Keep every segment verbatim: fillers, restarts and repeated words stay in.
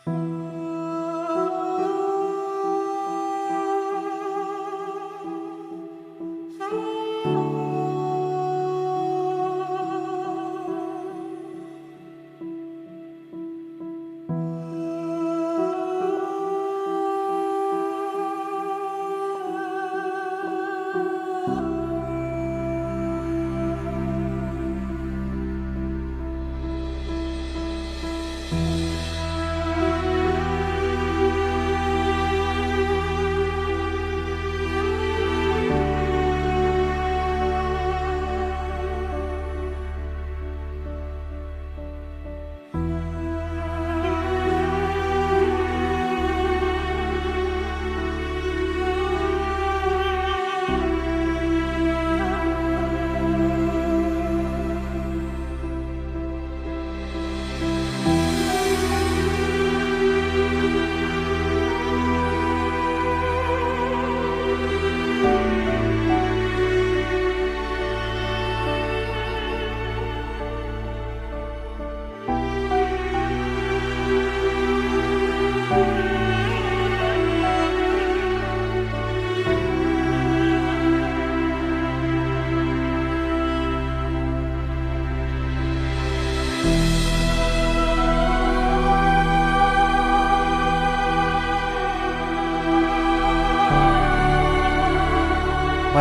Bai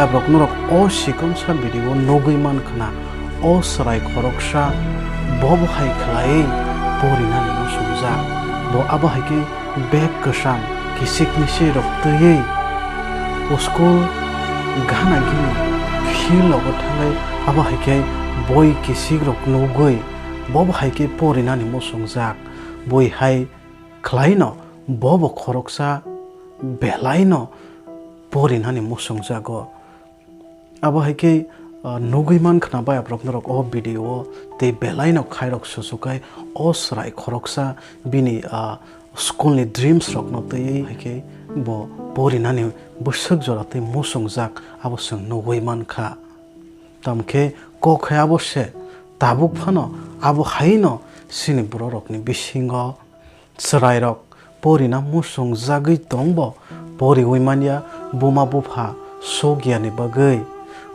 borok norok o sikomsa video nugwi man khna, o chwrai khoroksa bo bo hai khlaiwi porinani muchungjak. Bo abo hai khe bag kwcham kisik misik rok twiwi school gana gini field rogo thangwi abo hai khe boi kisik rok nugwi bo bo hai khe porinani muchungjak. Bui hai khlaino bo bo khoroksa belaino porinani muchungjago. Abo hai khe, ah, nugwi man khna bai borok norok o video o tei belaino khairok susukai o chwrai khoroksa bini, ah, school ni dreams rokno twiwi hai khe bo porinani bwswk jora tei muchungjak abo chwng nugwi man kha. Tamo khe kok hai abo se tabuk phano abo haino chini borok rokni bisingo chwrairok porina muchungjagwi tongbo poriwi manya, buma bupha sokya ni bagwi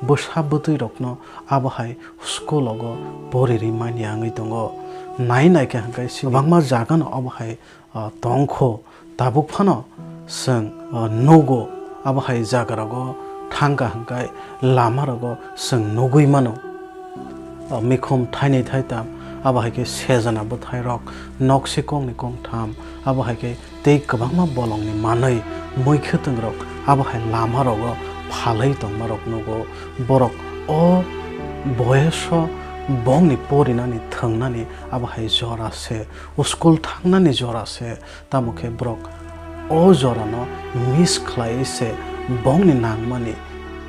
bwsa bwtwi rokno abo hai school ogo poriri manya wngwi tongo. Nai naikhe hwnkhe kwbangma jagano abo hai, ah, tongkho, tabuk phano chwng, ah, nugo abo hai jagarogo thangkha hwnkhe lamarogo chwng nugwi mano. Ah, mikhum thainwi thaitam, abo hai khe sejana bwthairok, nokse kokni koktham, abo hai khe tei kwbangma bolongni manwi, mui khwtwngrok abo hai lamarogo phalwi tongmarok nugo. Borok o boyoso bongni porinani thwngnani abo hai jora se, school thangnani jora se, tamo khe borok o jorano miss khlaiwi se bongni nangmani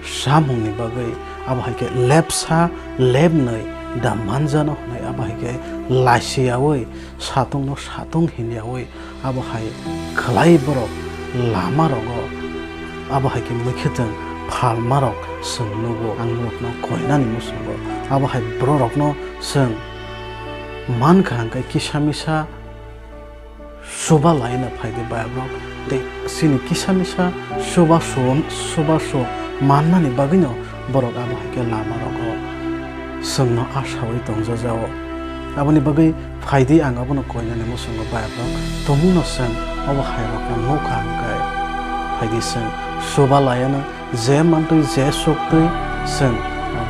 samungni bagwi abo hai khe lepsa lepnwi da manjano hwnwi abo hai khe laisiyaui satungno satung hinyaui abo hai khlai borok lamarogo abo hai khe mui khwtwng phalmarok chwng nugo. Ang norokno koinani muchungo abo hai bororokno chwng mankha hwnkhe kisa misa chuba laina phaidi bai borok tei chini kisa misa chuba su-, chuba su mannani bagwino borok abo hai khe lamarogo chwngno asaui tongjajao. Aboni bagwi phaidi ang abono koinani muchungo bai borok tumungno chwng obo hai rokno nukha hwnkhe phaidi chwng chuba laiano je mantwi je suktwi chwng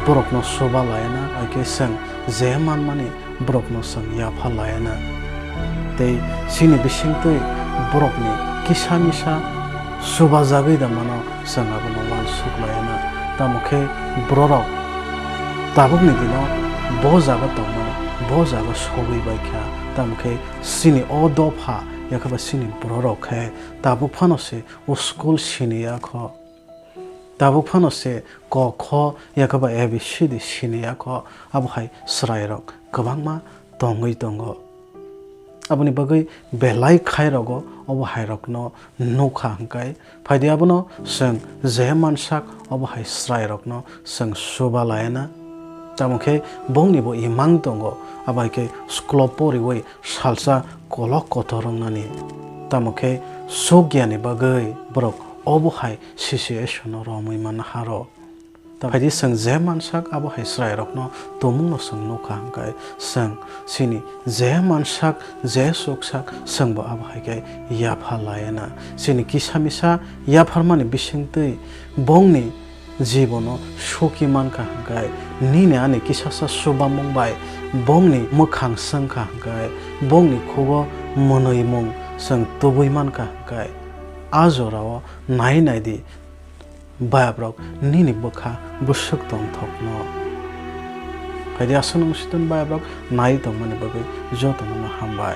borokno chuba laiano hai khe chwng je manmani borokno chwng yapha laiana. Tei chini bisingtwi borokni kisa misa chubajagwi da mano chwng abono uansuk laiana. Tamo khe bororok tabukni dino bo jaga tongmani, bo jaga sogwi bai kha. Tamo khe chini o dopha yakhe ba chini bororok khe tabuk phano se o school sini ya kho. Tabuk phano se ko kho yakhe ba A B C D sini ya kho, abo hai chwrairok kwbangma tongwi tongo. Aboni bagwi belai khairogo obo hairokno nukha hwnkhe, phaidi abono chwng je mansak obo hai chwrairokno chwng chuba laiana. Tamo khe bongnibo imang tongo, abo hai khe school o poriwi salsa kolok kotor wngnani. Tamo khe sokya ni bagwi borok obo hai situation o romwi manna haro. Tamo khe chwng je mansak abo hai chwrairokno tumungno chwng nukha hwnkhe chwng chini je mansak je soksak chwngbo abo hai khe yapha laiya na. Chini kisa misa yapharmani bisingtwi bongni jibono suki mankha hwnkhe, nini ani kisasa chubamung bai bongni mwkhang swngkha hwnkhe, bongni khugo mwnwimung chwng tubui mankha hwnkhe, a jorao nai nai di, bayaprok nini bwkha bwswk tongthokno. Phaidi aswk nung siton bayaprok nai tongmani bagwi jotono no hambai.